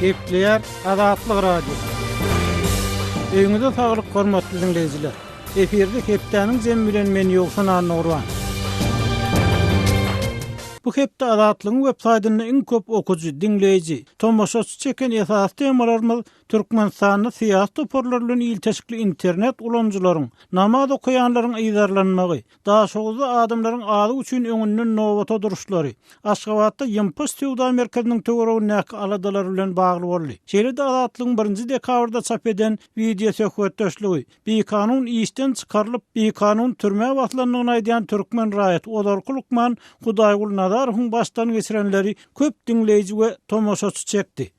Gepleýär Azatlyk Radiosy. Öýüňize saglyk hormatly diňleýjiler. Efirde hepdäniň jemi bilen men Ýowşan Annagurban. Bu hepde Azatlygyň web saýtynda iň köp okyjy, diňleýji, tomaşaçy çeken esasy temalarymyz Türkmenistanda syýasy toparlar bilen ilteşikli internet ulanyjylaryň, namaz okaýanlaryň yzarlanmagy, Daşoguzda adamlaryň azyk üçin öňünden nobata duruşlary, Aşgabatda Ýympaş söwda merkeziniň töweregindäki aladalar bilen bagly boldy. Şeýle-de Azatlygyň birinji dekabrda çap eden wideosöhbetdeşligi, bikanun işden çykarylyp, bikanun türmä basylandygyny aýdýan türkmen raýaty, ozalky lukman Hudaýguly Nazarowyň başdan geçirenleri köp diňleýji we tomaşaçy çekdi.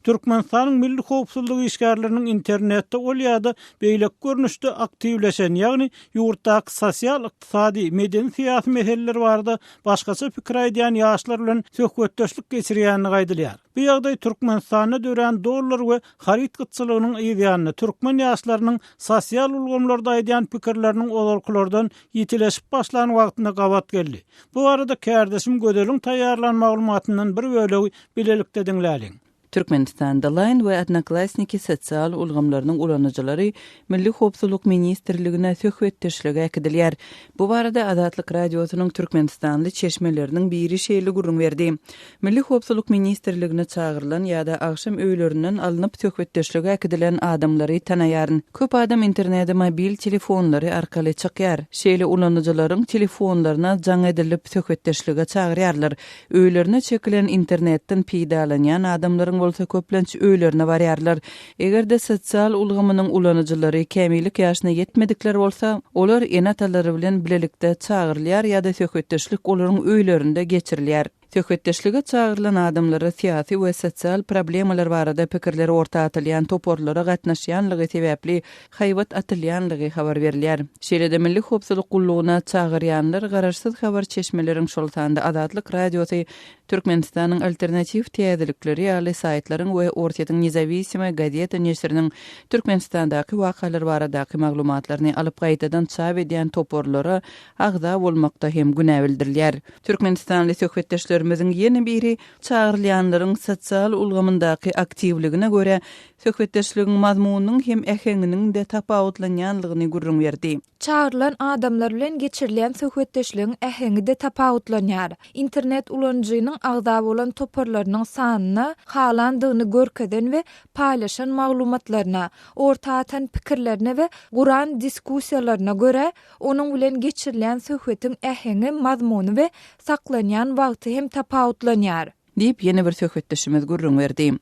Türkmenistanyň milli howpsuzlyk işgärleriniň internetde ol ýa-da beýleki görnüşde aktiwleşen, ýagny ýurtdaky sosial-ykdysady, medeni-syýasy meseleler barada başgaça pikir aýdýan ýaşlar bilen söhbetdeşlik geçirýändigi aýdylýar. Bu ýagdaý Türkmenistanda dörän dollar we haryt gytçylygynyň yzýanynda türkmen ýaşlarynyň sosial ulgamlarda aýdýan pikirleriniň ozalkylardan ýitileşip başlan wagtyna gabat geldi. Bu barada kärdeşim Gözeliň taýýarlan maglumatyndan bir bölegi bilelikde diňläliň. Türkmenistanda Line we Odnoklassniki sosial ulgamlarynyň ulanyjylary Milli howpsuzlyk ministrligine söhbetdeşlige äkidilýär. Bu barada Azatlyk Radiosynyň türkmenistanly çeşmeleriniň biri şeýle gürrüň berdi, Milli howpsuzlyk ministrligine çagyrylan ýa-da agşam öýlerinden alnyp söhbetdeşlige äkidilen adamlary tanaýaryn. Köp adam internede mobil telefonlary arkaly çykýar. Şeýle ulanyjylaryň telefonlaryna jaň edilip söhbetdeşlige çagyrýarlar. Öýlerine çekilen internetden peýdalanýan adamlaryň bolsa köplenç öýlerine barýarlar. Eger-de sosial ulgamynyň ulanyjylary kämillik ýaşyna ýetmedikler bolsa, olar ene-atalary bilen bilelikde çagyrylýar ýa-da söhbetdeşlik olaryň öýlerinde geçirilýär. Söhbetdeşlige çagyrylan adamlara syýasy we sosial problemalar barada pikirleri orta atylýan toparlara gatnaşýanlygy sebäpli haýbat atylýanlygy habar berilýär. Şeýle-de Milli howpsuzlyk gullugyna çagyrýanlar garaşsyz habar çeşmeleriň, şol sanda Azatlyk Radiosy, Türkmenistanyň Alternatiw täzelikleri ýaly saýtlaryň we Orsýetiň Nezawisimoýa gazeta neşiriniň Türkmenistandaky wakalar baradaky maglumatlaryny alyp gaýtadan çap edýän toparlara agza bolmakda hem günä bildirilýär. Türkmenistanly söhbetdeşlerimiziň ýene biri çagyrylýanlaryň sosial ulgamyndaky aktiwligine görä, söhbetdeşligiň mazmunynyň hem äheňiniň-de tapawutlanýanlygyny gürrüň berdi. Çagyrylan adamlar bilen geçirilýän söhbetdeşligiň äheňi-de tapawutlanýar. Internet ulanyjynyň agza bolan toparlarynyň sanyna, halandygyny görkezen we paýlaşan maglumatlaryna, orta atan pikirlerine we guran diskussiýalaryna görä, onuň bilen geçirilýän söhbetiň äheňi, mazmuny we saklanýan wagty hem tapawutlanýar. Diýip, ýene bir söhbetdeşimiz gürrüň berdi.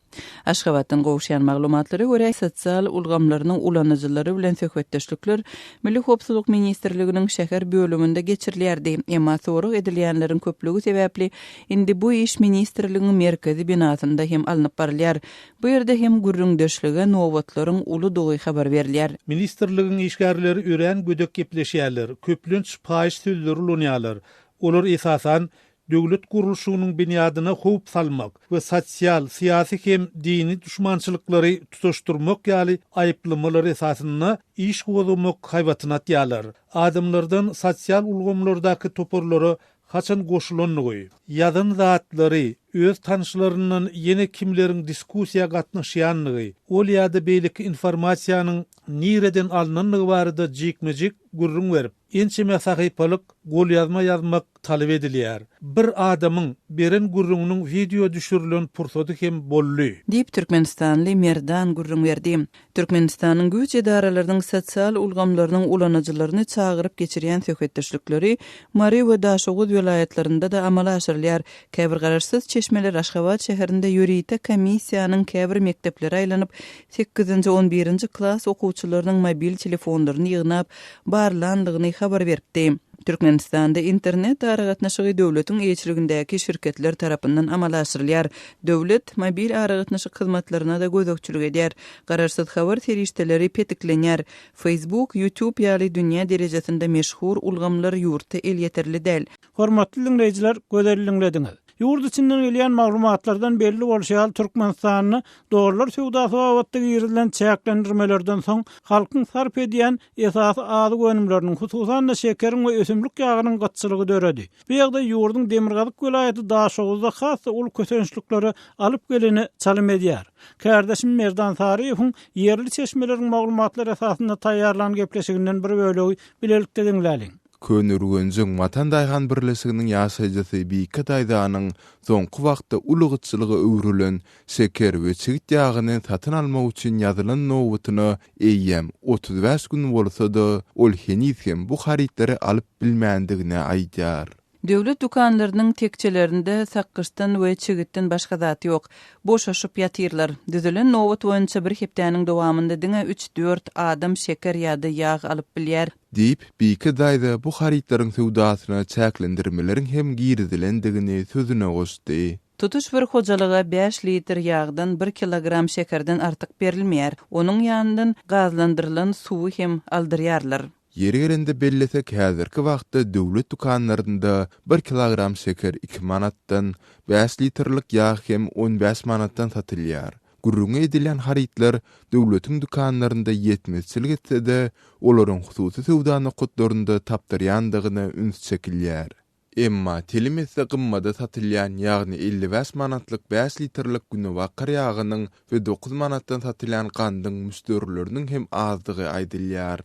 Aşgabatdan gowuşýan maglumatlara görä, sosial ulgamlarynyň ulanyjylary bilen söhbetdeşlikler Milli howpsuzlyk ministrliginiň şäher bölüminde geçirilýärdi. Emma sorag edilýänleriň köplügi sebäpli, indi bu iş ministrligiň merkezi binasynda hem alnyp barylýar. Bu ýerde hem gürrüňdeşlige nobatlaryň uludygy habar berilýär. Ministrligiň işgärleri örän gödek gepleşýärler, köplenç paýyş sözleri ulanýarlar. Olar, esasan, döwlet gurluşygynyň binýadyna howp salmak we sosial, syýasy hem dini duşmançylyklary tutaşdyrmak ýaly aýyplamalar esasynda iş gozgamak haýbatyny atýarlar. Adamlardan sosial ulgamlardaky toparlara haçan goşulandygy, ýazan zatlary, öz tanyşlaryndan ýene kimleriň diskussiýa gatnaşýandygy, ol ýa-da beýleki informasiýanyň nireden alnandygy barada jikme-jik gürrüň berip, ençeme sahypalyk golýazma ýazmak talap edilýär. Bir adamyň beren gürrüňiniň wideo düşürilen pursady hem boldy. Diýip, türkmenistanly Merdan gürrüň berdi. Türkmenistanyň güýç edaralarynyň sosial ulgamlarynyň ulanyjylaryny çagyryp geçirýän söhbetdeşlikleri Mary we Daşoguz welaýatlarynda-da amala aşyrylýar. Käbir garaşsyz çeşmeler Aşgabat şäherinde ýörite komissiýanyň käbir mekdeplere aýlanyp, sekizinji, on birinji klas okuwçylarynyň mobil telefonlaryny ýygnap, barlandygyny habar beripdi. Türkmenistanda internet aragatnaşygy döwletiň eýeçiligindäki şirketler tarapyndan amala aşyrylýar. Döwlet mobil aragatnaşyk hyzmatlaryna-da gözegçilik edýär. Garaşsyz habar serişdeleri petiklenýär. Facebook, YouTube ýaly dünýä derejesinde meşhur ulgamlar ýurtda elýeterli däl. Hormatly diňleýjiler, gözel diňlediňiz. Ýurt içinden gelýän maglumatlardan belli bolşy ýaly, Türkmenistanda dollar söwdasy babatda girizilen çäklendirmelerden soň, halkyň sarp edýän esasy azyk önümleriniň, hususan-da, şekeriň we ösümlik ýagynyň gytçylygy döredi. Bu ýagdaý ýurduň demirgazyk welaýaty Daşoguzda has-da uly kösençliklere alyp gelene çalym edýär. Kärdeşim Merdan Saryýewiň ýerli çeşmeleriň maglumatlary esasynda taýýarlan gepleşiginden bir bölegi bilelikde diňläliň. Köneürgenjiň Watan daýhan birleşiginiň ýaşaýjysy Bike daýzanyň soňky wagtda uly gytçylyga öwrülen şeker we çigit ýagyny satyn almak üçin ýazylan nobatyna eýýäm 35 gün bolsa-da, ol heniz hem bu harytlary alyp bilmändigini aýdýar. Döwlet dükanlarynyň tekjelerinde sakgyçdan we çigitden başga zat ýok. Boşaşyp ýatyrlar. Düzülen nobat boýunça bir hepdäniň dowamynda diňe üç-dört adam şeker ýa-da ýag alyp bilýär. Diýip, Bike daýza bu harytlaryň söwdasyna çäklendirmeleriň hem girizilendigini sözüne goşdy. Tutuş bir hojalyga bäş litr ýagdan, bir kilogram şekerden artyk berilmeýär. Onuň ýanyndan gazlandyrylan suwy hem aldyrýarlar. Ýeri gelende bellesek, häzirki wagtda döwlet dükanlarynda bir kilogram şeker iki manatdan, bäş litrlik ýag hem on bäş manatdan satylýar. Gürrüňi edilýän harytlar döwletiň dükanlarynda ýetmezçilik etse-de, olaryň hususy söwda nokatlarynda tapdyrýandygyna üns çekilýär. Emma telim esse gymmada satylýan, ýagny 55 manatlyk bäş litrlik günebakar ýagynyň we dokuz manatdan satylýan gandyň müşderileriniň hem azdygy aýdylýar.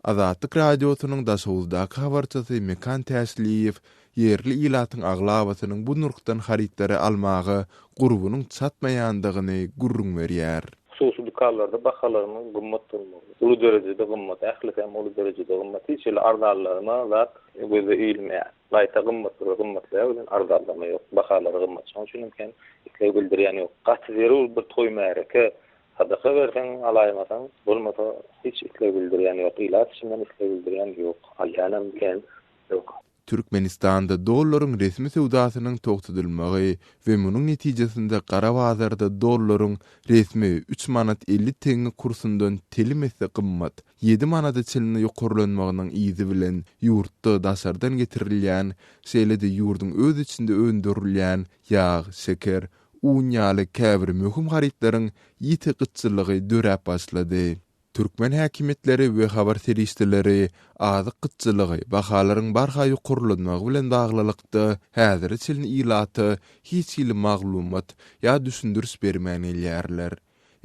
Azatlyk Radiosynyň Daşoguzdaky habarçysy Mekan Täşliýew ýerli ilatyň aglabasynyň bu nyrhdan harytlary almaga gurbunyň çatmaýandygyny gürrüň berýär. Hususy dükanlarda bahalarynyň gymmat bolmagy. Uly derejede gymmat, ählisi hem uly derejede gymmat. Hiç hili arzanlama zat göze ilmeýär. Gaýta gymmatlygy gymmatlaýar welin arzanlama ýok. Bahalary gymmat. Şonuň üçin hem kän isleg bildirýän ýok. Gaty zerur bir toý-märeke, Sadaka berseň alaýmasaň, bolmasa hiç isleg bildirýän ýok, ilat içinden isleg bildirýän ýok, alýanam kän ýok. Türkmenistanda dollaryň resmi söwdasynyň togtadylmagy we munuň netijesinde gara bazarda dollaryň resmi üç manat 50 teňňe kursundan telim esse gymmat, ýedi manada çenli ýokarlanmagynyň yzy bilen ýurtda daşardan getirilýän, şeýle-de ýurduň öz içinde öndürilýän ýag, şeker, un ýaly käbir möhüm harytlaryň ýiti gytçylygy döräp başlady. Türkmen häkimiýetleri we habar serişdeleri azyk gytçylygy, bahalaryň barha ýokarlanmagy bilen baglylykda, häzire çenli ilata hiç hili maglumat ýa düşündiriş bermän gelýärler.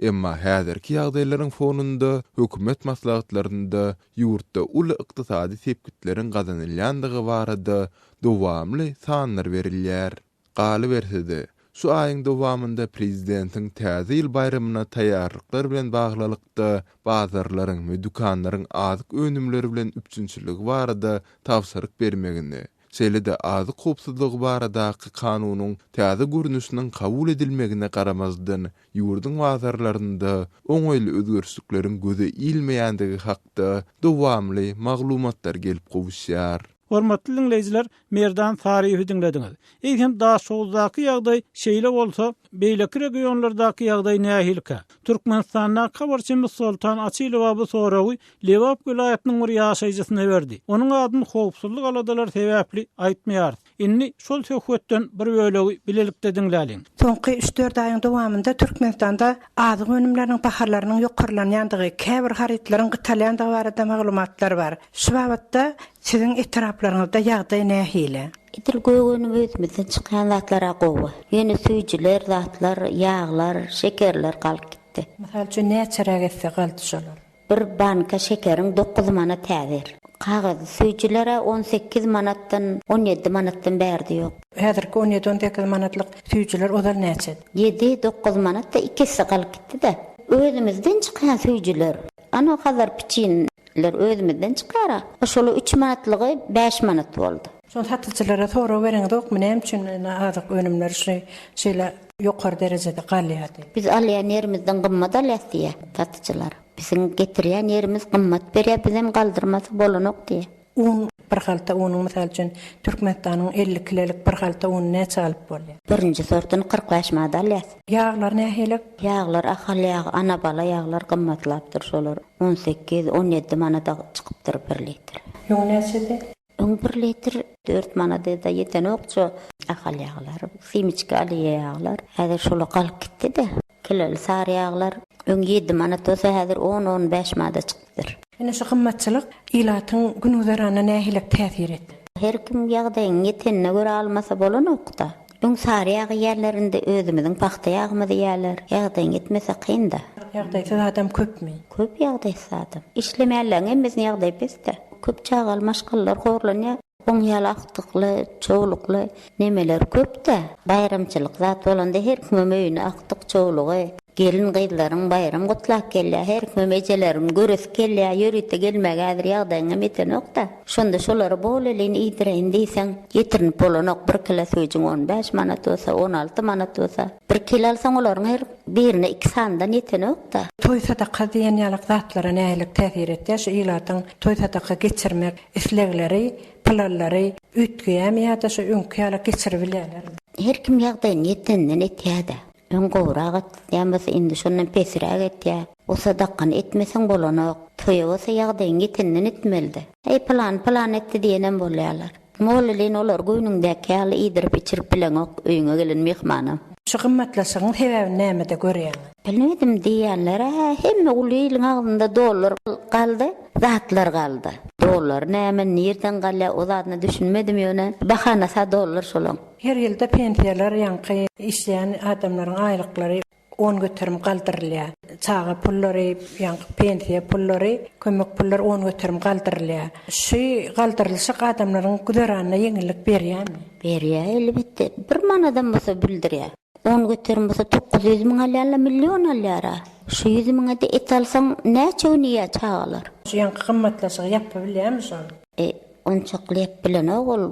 Emma häzirki ýagdaýlaryň fonunda hökümet maslahatlarynda ýurtda uly ykdysady sepgitleriň gazanylýandygy barada dowamly sanlar berilýär. Galyberse-de, şu aýyň dowamynda prezidentiň Täze ýyl baýramyna taýýarlyklar bilen baglylykda bazarlaryň we dükanlaryň azyk önümleri bilen üpjünçiligi barada tabşyryk bermegini, şeýle-de azyk howpsuzlygy baradaky kanunyň täze görnüşiniň kabul edilmegine garamazdan, ýurduň bazarlarynda oňaýly özgerişlikleriň göze ilmeýändigi hakda dowamly maglumatlar gelip gowuşýar. Hormatly diňleýjiler, Merdan Saryýewi diňlediňiz. Eýsem Daşoguzdaky ýagdaý şeýle bolsa, beýleki regionlardaky ýagdaý nähilikä? Türkmenistandaky habarçymyz Soltan Açylowa bu soragy Lebap welaýatynyň bir ýaşaýjysyna berdi. Onuň adyny howpsuzlyk aladalary sebäpli aýtmaýarys. Indi şol söhbetden bir bölegi bilelikde diňläliň. Soňky üç-dört aýyň dowamynda Türkmenistanda azyk önümleriniň bahalarynyň ýokarlanýandygy, käbir harytlaryň gytalýandygy barada maglumatlar bar. Şu babatda siziň etraplaryňyzda ýagdaý nähili? Edil gök önüm özümizden çykýan zatlara gowy. Ýöne süýjüler zatlar, ýaglar, şekerler galyp gitdi. Mysal üçin näçeräk esse galdy şolar? Bir banka şekeriň dokuz manat häzir. Kagyz süýjüler-ä on sekiz manatdan, on ýedi manatdan bärde ýok. Häzirki on ýedi, on sekiz manatlyk süýjüler ozal näçedi? Ýedi, dokuz manatda iki esse galyp gitdi-de. Özümizden çykýan süýjüler. Ana Hazar piçinler özümizden çykara. Şola üç manatlygy bäş manat boldy. Şony satyjylara sorag bereňizokmy näme üçin ine azyk önümleri şu şeýle ýokary derejede galýar diýip. Biz alýan ýerimizden gymmat alýas diýýär satyjylar. Biziň getirýän ýerimiz gymmat berýär bizem galdyrmasa bolanok diýýär. Un bir halta unuň mysal üçin Türkmenistanyň 50 kilelik bir halta uny näçä alyp bolýar? Birinji sortuny 45 manada alýas. Ýaglar nähili? Ýaglar Ahal ýagy, Anabala ýaglar gymmatlapdyr şolar 18, 17 manada çykypdyr bir litr. Ýüň näçedi? Öň bir litr dört manada-da ýetenokça. Ahal ýaglar, simiçka alyja ýaglar. Häzir şola galyp gitdi-de. Kiloli sary ýaglar öň ýedi manat bolsa häzir on, on bäş manada çykypdyr. Ine şu gymmatçylyk ilatyň gün-güzeranyna nähilek täsir etdi? Her kim ýagdaýyň ýetenine görä almasa bolanok-da. Öň sary ýag iýýärler indi özümiziň pagta ýagymyzy iýýärler. Ýagdaýyň ýetmese kyn-da. Ýagdaýsyz adam köpmi? Köp ýagdaýsyz adam. Işlemeýänleriň hemmesiniň ýagdaýy pes-de. Köp çagaly maşgalalar horlanýar. Oň ýaly agtykly, çowlukly nemeler köp-dä. Baýramçylyk zat bolanda her kimem öýüne agtyk, çowlugy, gelin-gyzlaryň baýram gutlap gelýär. Her kimem ejeleriň göresi gelýär. Ýörite gelmäge häzir ýagdaýyňam ýetenok-da. Şonda şolary bolelin iýdireýin diýseň, ýetirinip bolanok. Bir kile süýjüň on bäş manat bolsa, 16 manat bolsa, bir kile alsaň olaryň her birine iki sanydan ýetenok-da. Toý-sadaka diýen ýalak zatlara nähili täsir etýär şu ilatyň toý-sadaka geçirmek islegleri, planlary üýtgeýärmi ýa-da şu öňki ýaly geçiribilýärlermi? Her kim ýagdaýyny ýeteninden etýär-dä. Öň gowrak etýän bolsa indi şondan pesräk etýär. O sadakany etmeseň bolanok. Toýa bolsa ýagdaýyň ýeteninden etmelidä. Eý pylany pylany etdi diýenem bolýarlar. Molelin olary göwnüňdäki ýaly iýdirip-içirip bileňok öýüňe gelen myhmana. Şu gymmatlaşygyň sebäbini nämede görýäňiz? Bilmedim diýýänler-ä hemme uly iliň agzynda dollar galdy, zatlar galdy. Dollar näme, nirden galýar o zadyna düşünmedim ýöne bahanasy-a dollar şolaň. Her ýylda pensiýalar ýaňky işleýän adamlaryň aýlyklary 10% galdyrylýar. Çaga pullary, ýaňky pensiýa pullary, kömek pullary 10% galdyrylýar. Şu galdyrylyşyk adamlaryň güzeranyna ýeňillik berýärmi? Berýär elbetde. Bir manadam bolsa bildirýär. 10% bolsa 900 müň alýarlar, million alýar-a. Şu ýüz müňe-de et alsaň näçe gün iýýär çagalar? Şu ýaňky gymmatlaşygy ýapy bilýärmi şol? E, onçakly ýap bilenok ol.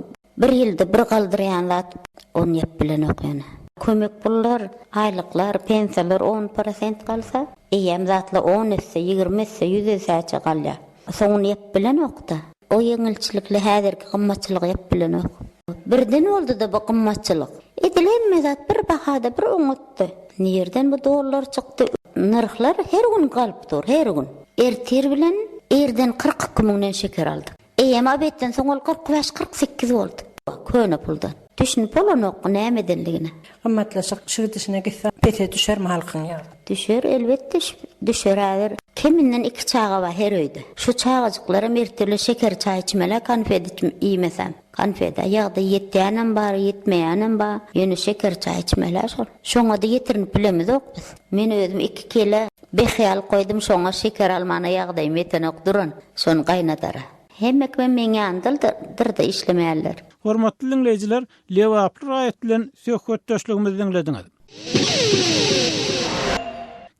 Bir ýylda bir galdyrýan zat ony ýap bilenok ýöne. Kömek pullar, aýlyklar, pensiýalar on prosent galsa, eýýäm zatlar on esse, ýigrimi esse, ýüz essäçe galýar. Soňuny ýap bilenok-da. O ýeňilçilikli häzirki gymmatçylygy ýap bilenok. Birden boldy-da bu gymmatçylyk. Edil hemme zat bir bahada bir oňatdy. Nirden bu dollar çykdy? Nyrhlar her gün galyp dur, her gün. Ertir bilen irden 42 müňden şeker aldyk. Eýýäm obedden soň ol 45, 48 boldy. Köne puldan. Düşünip bolanok näme edenligine. Gymmatlaşyk şu gidişine gitse pese düşermi halkyň ýagdaýy? Düşer, elbetde düşer häzir. Keminden iki çaga bar her öýde. Şu çagajyklaram ertirle şeker çaý içmeli-ä konfet iýmesem. Konfet-ä ýagdaý ýetýänem bar, ýetmeýänem bar. Ýöne şeker çaý içmeli-ä şol. Şoňa-da ýetirinip bilemizok biz. Men özüm iki kile behi alyp goýdum, şoňa şeker almana ýagdaýym ýetenok duran. Şony gaýnadara. Hemme kimem meň ýanymda-da işlemeýärler. Hormatly diňleýjiler, Lebaply raýat bilen söhbetdeşligimizi diňlediňiz.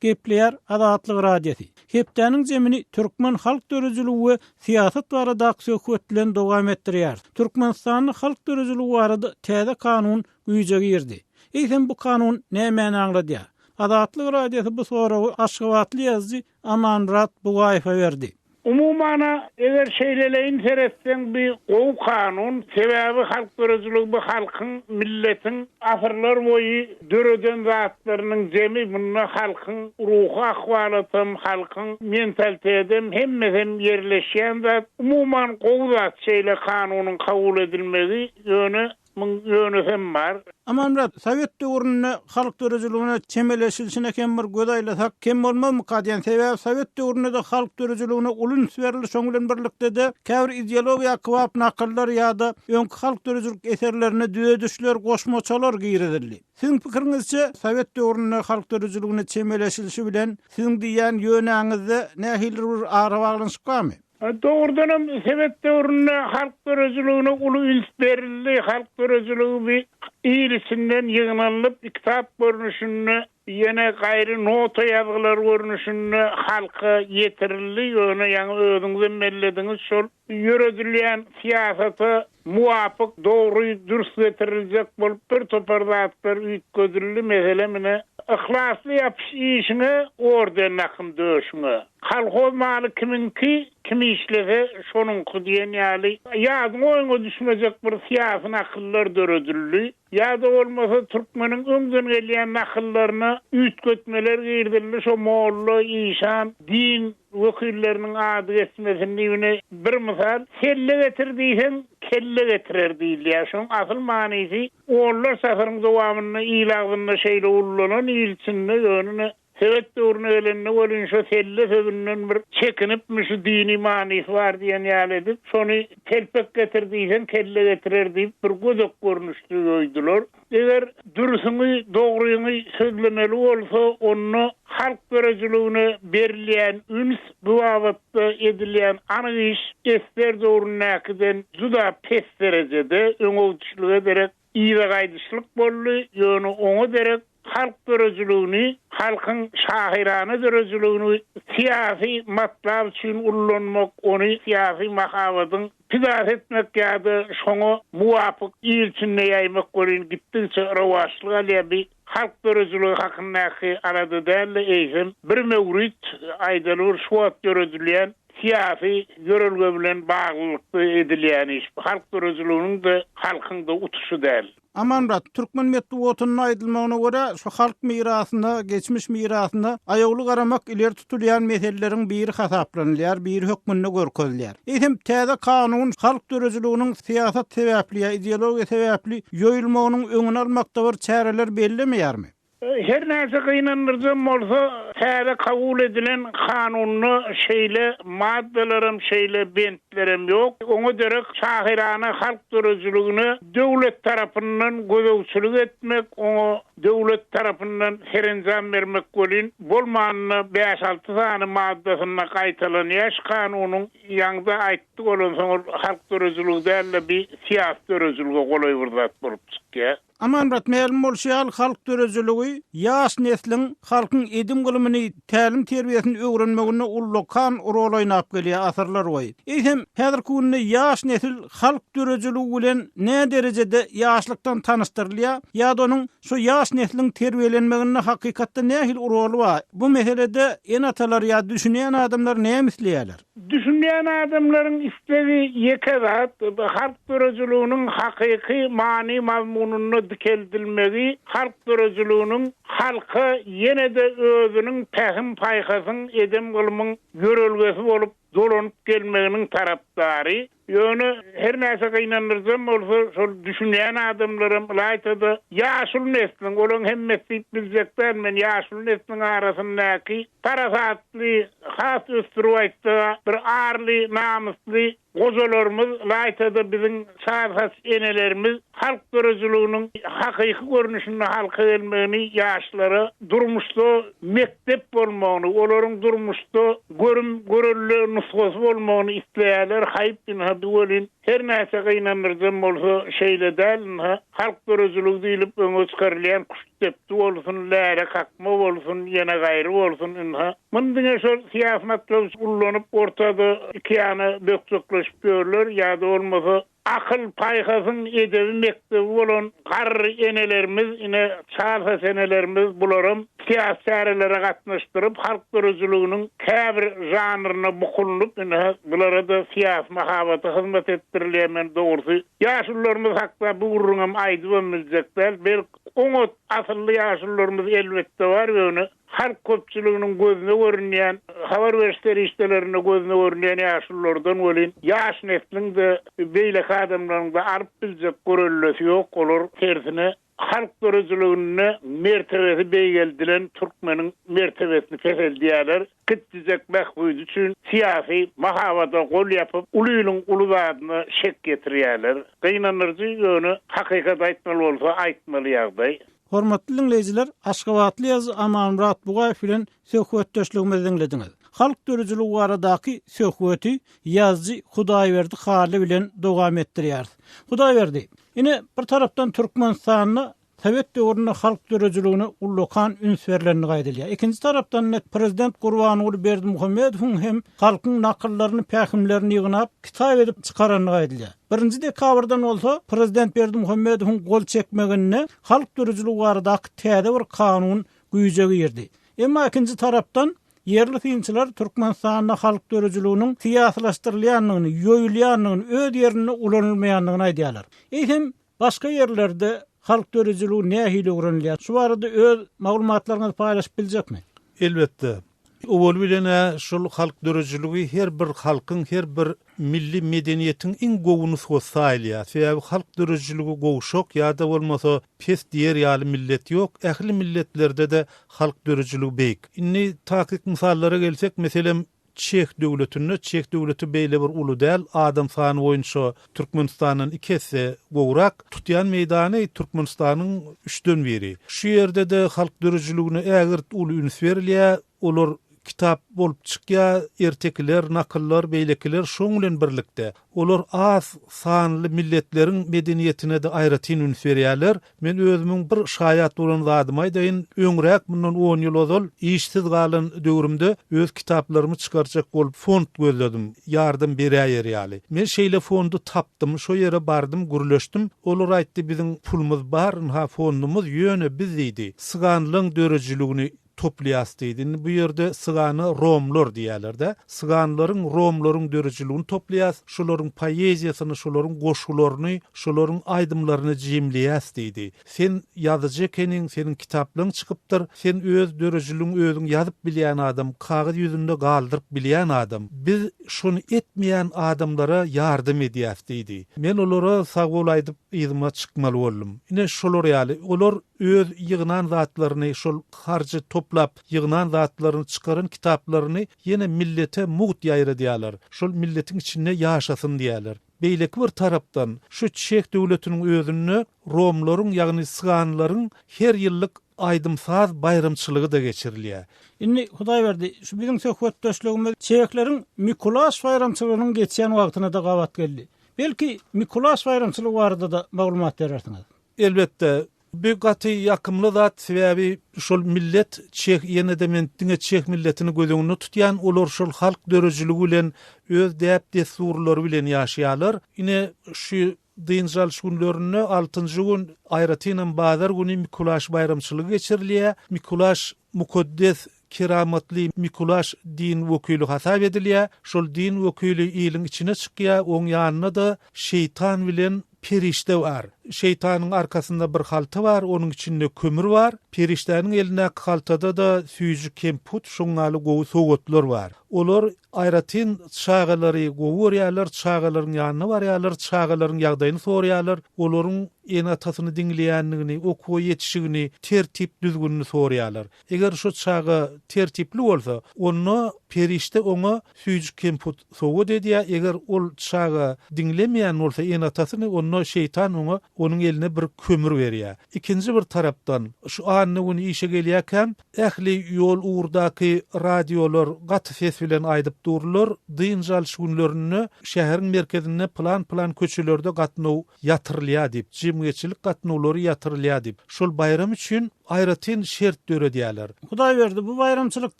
Gepleýär Azatlyk Radiosy. Hepdäniň jemini türkmen halk döredijiligi we syýasat baradaky söhbet bilen dowam etdirýäris. Türkmenistanda halk döredijiligi barada täze kanun güýje girdi. Eýsem bu kanun nämäni aňladýar? Azatlyk Radiosy bu soragy aşgabatly ýazyjy Amanmyrat Bugaýewe berdi. Umuman-a, eger şeýleleýin seretseň, bi gowy kanun, sebäbi halk döredijiligi bu halkyň, milletiň asyrlar boýy döreden zatlarynyň jemi, munda halkyň ruhy ahwalatam, halkyň mentalitedem, hemmesem ýerleşýän zat. Umuman, gowy zat şeýle kanunyň kabul edilmegi, ýöne Muň ýönesem bar. Amanmyrat, sowet döwründe halk döredijiligine çemeleşilişine hem bir göz aýlasak kem bolmazmyka diýen. Sebäbi sowet döwründe-de halk döredijiligine uly üns berildi, şoň bilen birlikde-de käbir ideologiýa kybap nakyllar ýa-da öňki halk döredijilik eserlerine düzedişler, goşmaçalar girizildi. Siziň pikiriňizçe, sowet döwründe halk döredijiligine çemeleşilişi bilen siziň diýýän ýöneňizde nähilidir bir arabaglanyşyk barmy? Dogrudanam, sowet döwründe halk döredijiligine uly üns berildi. Halk döredijiligi bir il içinden ýygnanylyp, kitap görnüşinde, ýene gaýry nota ýazgylar görnüşinde halka ýetirildi. Ýöne ýaňy özüňizem bellediňiz, şol ýöredilýän syýasata muwapyk, dogry, dürs getiriljek bolup bir topar zatlar üýtgedildi. Meselem, ine, Yhlasly ýapyş işiňe, orden dakyn döşüňe. Kolhoz maly kimiňki, kim işlese şonuňky diýen ýaly ýadyňa-oýuňa düşmejek bir syýasy nakyllar döredildi. Ýa-da bolmasa türkmeniň öňden gelýän nakyllaryna üýtgetmeler girizildi, şo molla, işan, din wekilleriniň ady geçmesin diýibine bir mysal, Selle getir diýseň, kelle getirer diýilýär. Şoň asyl manysy onlarça asyryň dowamynda il agzynda şeýle ullanan il içinde ýöne Sowet döwrüne gelende welin şo selle sözünden bir çekinipmi şu dini manysy bar diýen ýaly edip, şony telpek getir diýseň kelle getirer diýip bir gödek görnüşde ýoýdular. Eger dürsüňi, dogryňy sözlemeli bolsa, onda halk döredijiligine berilýän üns, bu babatda edilýän anyk iş esger döwründäkiden juda pes derejede, öňegidişlige derek Yza gaýdyşlyk boldy, ýöne oňa derek halk döredijiligini, halkyň şahyrana döredijiligini syýasy matlap üçin ullanmak, ony syýasy mahabatyň pidasy etmek ýa-da şoňa muwapyk il içinde ýaýmak welin gitdigiçe rowaçlyk alýar. Bi halk döredijiligi hakyndaky alada däl-de, eýsem, bir möwrit, aýdaly bir şu wagt döredilýän Syýasy ýörelge bilen baglylykda edilýän iş. Bu halk döredijiliginiň-de, halkyň-da utuşy däl. Amanmyrat, türkmen metbugatynda aýdylmagyna görä, şu halk mirasyna, geçmiş mirasyna aýawly garamak ileri tutulýan meseleleriň biri hasaplanylýar, biri hökmünde görkezilýär. Eýsem, täze kanun halk döredijiliginiň syýasat sebäpli ýa ideologiýa sebäpli ýoýulmagynyň öňüni almakda bir çäreler bellemeýärmi? Her näçe gynandyryjam bolsa, täze kabul edilen kanunda şeýle maddalaram, şeýle bentlerem ýok. Oňa derek şahyrana halk döredijiligine döwlet tarapyndan gözegçilik etmek, oňa döwlet tarapyndan serenjam bermek welin, bolmanda bäş-alty sany maddasynda gaýtalanýar şu kanunyň. Ýaňy-da aýtdyk, onsoň ol halk döredijiligi däl-de, bir syýasy döredijilige golaý bir zat bolup çykýar. Amanmyrat, mälim bolşy ýaly, halk döredijiligi ýaş nesliň halkyň edim-gylymyny, tälim-terbiýesini öwrenmeginde ullakan rol oýnap gelýär asyrlar boýy. Eýsem, häzirki günde ýaş nesil halk döredijiligi bilen näderejede ýaşlykdan tanyşdyrylýar ýa-da onuň şu ýaş nesliň terbiýelenmeginde hakykatda nähili roly bar? Bu meselede ene-atalar ýa düşünýän adamlar näme isleýärler? Düşünýän adamlaryň islegi ýeke zat, halk döredijiliginiň hakyky many-mazmunynda dikeldilmegi, halk döredijiliginiň halka ýene-de özüniň pähim-paýhasyň, edem-gylymyň ýörelgesi bolup dolanyp gelmeginiň tarapdary. Ýöne, her näçe gynandyryjam bolsa, şol düşünýän adamlaram, ylaýta-da, ýaşuly nesliň, olaryň hemmesi diýip biljek däl men, ýaşuly nesliň arasyndaky parasatly, has ösdürip aýtsak, bir arly, namysly gojalarymyz, ylaýta-da biziň çarsaç enelerimiz halk döredijiliginiň hakyky görnüşinde halka gelmegini, ýaşlara durmuşda mekdep bolmagyny, olaryň durmuşda görüm, görelde nusgasy bolmagyny isleýärler. Haýp, ynha, bu welin her näçe gynandyryjam bolsa, şeýle däl, ynha, halk döredijiligi diýlip öňe çykarylýan küştdepdi bolsun, läle kakma bolsun, ýene gaýry bolsun, ynha, muny diňe şol syýasy matlap üçin ullanyp, ortada ikiýana bökjekleşip ýörler, ýa-da bolmasa, Akyl, paýhasyň edebi mekdebi bolan garry enelerimiz, ine, çal saç enelerimiz bularam syýasy çärelere gatnaşdyryp, halk döredijiliginiň käbir žanryna bukulynyp, ine, bulara-da syýasy mahabata hyzmat etdirilýär. Men dogrusy, ýaşulularymyz hakda bu gürrüňem aýdybam biljek däl. Belki, oňat, asylly ýaşulularymyz elbetde bar, ýöne Halk köpçüliginiň gözüne görünýän, habar beriş serişdelerinde gözüne görünýän ýaşululardan welin, ýaş nesliň-de, beýleki adamlaryň-da alyp biljek görellesi ýok, olar tersine halk döredijiliginde mertebesi beýgeldilen türkmeniň mertebesini peseldýärler, kiçijek bähbidi üçin syýasy mahabata gol ýapyp, ulynyň uly zadyna şek ýetirýärler. Gynandyryjy, ýöne hakykat aýtmaly bolsa aýtmaly ýagdaý. Hormatly diňleýjiler, aşgabatly ýazyjy Amanmyrat Bugaýew bilen söhbetdeşligimizi diňlediňiz. Halk döredijiligi baradaky söhbeti ýazyjy Hudaýberdi Hally bilen dowam etdirýäris. Hudaýberdi, ine, bir tarapdan Türkmenistanda sowet döwründe halk döredijiligine ullakan üns berlendigi aýdylýar. Ikinji tarapdan, ine, prezident Gurbanguly Berdimuhamedowyň hem halkyň nakyllaryny, pähimlerini ýygnap, kitap edip çykarandygy aýdylýar. Birinji dekabrdan bolsa prezident Berdimuhamedowyň gol çekmeginde halk döredijiligi baradaky täze bir kanun güýje girdi. Emma ikinji tarapdan. Ýerli synçylar Türkmenistanda halk döredijiliginiň syýasylaşdyrylýandygyny, ýoýulýandygyny, öz ýerinde ulanylmaýandygyny aýdýarlar. Eýsem, başga ýerlerde halk döredijiligi nähili öwrenilýär? Şu barada öz maglumatlaryňyzy paýlaşyp biljekmi? Elbetde. Owaly bilen-ä şol halk döredijiligi her bir halkyň, her bir milli medeniýetiň iň gowy nusgasy saýylýar. Sebäbi halk döredijiligi gowşak ýa-da bolmasa pes diýer ýaly millet ýok. Ähli milletlerde-de halk döredijiligi beýik. Indi takyk mysallara gelsek, meselem, Çeh döwletinde, Çeh döwleti beýle bir uly däl, adam sany boýunça Türkmenistandan iki esse gowrak, tutýan meýdany Türkmenistanyň üçden biri. Şu ýerde-de halk döredijiligine ägirt uly üns berilýär. Olar kitap bolup çykýar, ertekiler, nakyllar, beýlekiler şoň bilen birlikde, olar az sanly milletleriň medeniýetine-de aýratyn üns berýärler. Men özümiň bir şaýat bolan zadymy aýdaýyn, öňräk, mundan on ýyl ozal, işsiz galan döwrümde öz kitaplarymy çykarjak bolup fond gözledim, ýardam beräýer ýaly. Men şeýle fondy tapdym, şo ýere bardym, gürleşdim. Olar aýtdy, biziň pulumyz bar, ynha fondumyz, ýöne biz diýdi, syganlaň döredijiligini toplýas diýdi. Indi bu ýerde sygana romlar diýýärler-dä. Syganlaryň, romlaryň döredijiligini toplaýas, şolaryň poeziýasyny, şolaryň goşgularyny, şolaryň aýdymlaryny jemleýäs diýdi. Sen ýazyjy ekeniň, seniň kitaplaň çykypdyr, sen öz döredijiligiňi özüň ýazyp bilýän adam, kagyz ýüzünde galdyryp bilýän adam. Biz şony etmeýän adamlara ýardam edýäs diýdi. Men olara sag bol aýdyp yzyma çykmaly boldum. Ine şolar ýaly, olar Öz ýygnan zatlaryny, şol harjy toplap ýygnan zatlaryny, çykaran kitaplaryny ýene millete mugt ýaýradýarlar. Şol milletiň içinde ýaşasyn diýýärler. Beýleki bir tarapdan, şu çeh döwletiniň özünde romlaryň, ýagny syganlaryň her ýyllyk aýdym-saz baýramçylygy-da geçirilýär. Indi, Hudaýberdi, şu biziň söhbetdeşligimiz çehleriň Mikulaş baýramçylygynyň geçýän wagtyna-da gabat geldi. Belki, Mikulaş baýramçylygy barada-da maglumat berersiňiz? Elbetde, bu gaty ýakymly zat, sebäbi şol millet çeh, ýene-de men diňe çeh milletini göz öňünde tutýan, olar şol halk döredijiligi bilen, öz däp-dessurlary bilen ýaşaýarlar. Ine, şu dynç alyş günlerinde altynjy gün, aýratynam bazar güni Mikulaş baýramçylygy geçirilýär. Mikulaş mukaddes, keramatly Mikulaş din wekili hasap edilýär. Şol din wekili iliň içine çykýar, oň ýanynda-da şeýtan bilen Perişde bar. Şeýtanyň arkasynda bir halta bar, onuň içinde kömür bar. Perişdäniň elindäki haltada-da süýji kemput, şoň ýaly gowy sowgatlar bar. Olar aýratyn çagalary gowy görýärler, çagalaryň ýanyna barýarlar, çagalaryň ýagdaýyny soraýarlar, olaryň ene-atasyny diňleýändigini, okuwa ýetişigini, tertip-düzgünini soraýarlar. Eger şu çaga tertipli bolsa, onda perişde oňa süýji kemput sowgat edýär, eger ol çaga diňlemeýän bolsa ene-atasyny, onda şeýtan oňa onuň eline bir kömür berýär. Ikinji bir tarapdan, şu anna güni işe gelýärkäm, ähli ýol ugurdaky radiolar gaty ses bilen aýdyp durlar, dynç alyş günlerinde şäheriň merkezinde pylan-pylan köçelerde gatnaw ýatyrylýar diýip, jemgyýetçilik gatnawlary ýatyrylýar diýip. Şol baýram üçin aýratyn şert döredýärler. Hudaýberdi, bu baýramçylyk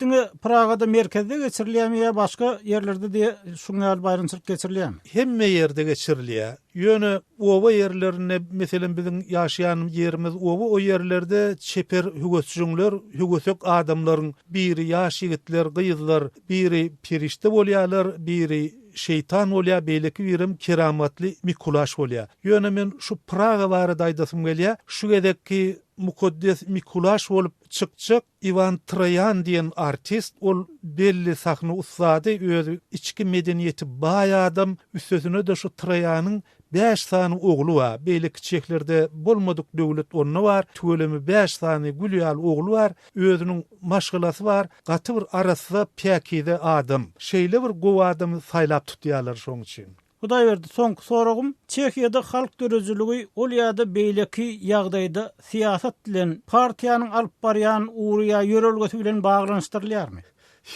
diňe Pragada merkezde geçirilýärmi ýa başga ýerlerde-de şuň ýaly baýramçylyk geçirilýärmi? Hemme ýerde geçirilýär. Ýöne oba ýerlerinde, meselem, biziň ýaşaýan ýerimiz oba, o ýerlerde çeper höwesjeňler, höwesek adamlaryň biri ýaş ýigitler, gyzlar, biri perişde bolýarlar, biri şeýtan bolýar, beýleki birem keramatly Mikulaş bolýar. Ýöne men şu Praga barada aýdasym gelýär. Şu gezekki mukaddes Mikulaş bolup çykjak Iwan Troýan diýen artist, ol belli sahna ussady, özi içki medeniýeti baý adam, üstesine-de şu Troýanyň bäş sany ogly bar, beýleki çehlerde bolmadyk döwlet onda bar, tüweleme bäş sany gül ýaly ogly bar, özüniň maşgalasy bar, gaty bir arassa, päkize adam. Şeýle bir gowy adamy saýlap tutýarlar şoň üçin. Hudaýberdi, soňky soragym, Çehiýada halk döredijiligi ol ýa-da beýleki ýagdaýda syýasat bilen, partiýanyň alyp barýan ugry ýa ýörelgesi bilen baglanyşdyrylýarmy?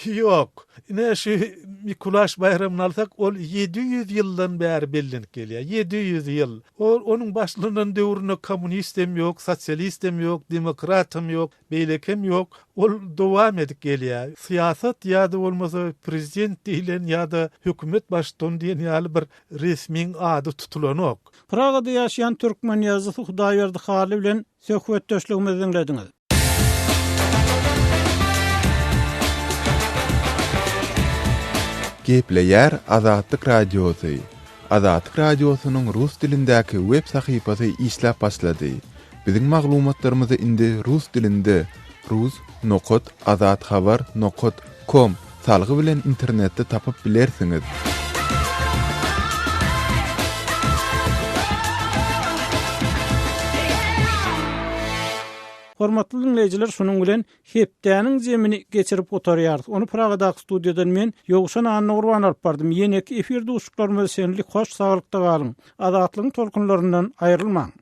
Ýok. Ine, şu Mikulaş baýramyny alsak, ol 700 ýyldan bäri bellenip gelýär. 700 ýyl. Ol onuň başlanan döwründe kommunist hem ýok, sosialist hem ýok, demokrat hem ýok, beýleki hem ýok. Ol dowam edip gelýär. Syýasat ýa-da bolmasa prezident diýlen ýa-da hökümet baştutany diýen ýaly bir resmiň ady tutulanok. Pragada ýaşaýan türkmen ýazyjysy Hudaýberdi Hally bilen söhbetdeşligimizi diňlediňiz. Gepleýär Azatlyk Radiosy. Azatlyk Radiosynyň rus dilindäki web sahypasy işläp başlady. Biziň maglumatlarymyzy indi rus dilinde rus nokat azathabar nokat kom salgy bilen internetde tapyp bilersiňiz. Hormatly diňleýjiler şunuň bilen hepdäniň jemini geçirip gutarýarys. Ony Pragadaky studiýadan men, Ýowşan Annagurban alyp bardym. Ýeneki efir duşuşyklarymyza çenli hoş saglykda galyň. Azatlygyň tolkunlaryndan aýrylmaň.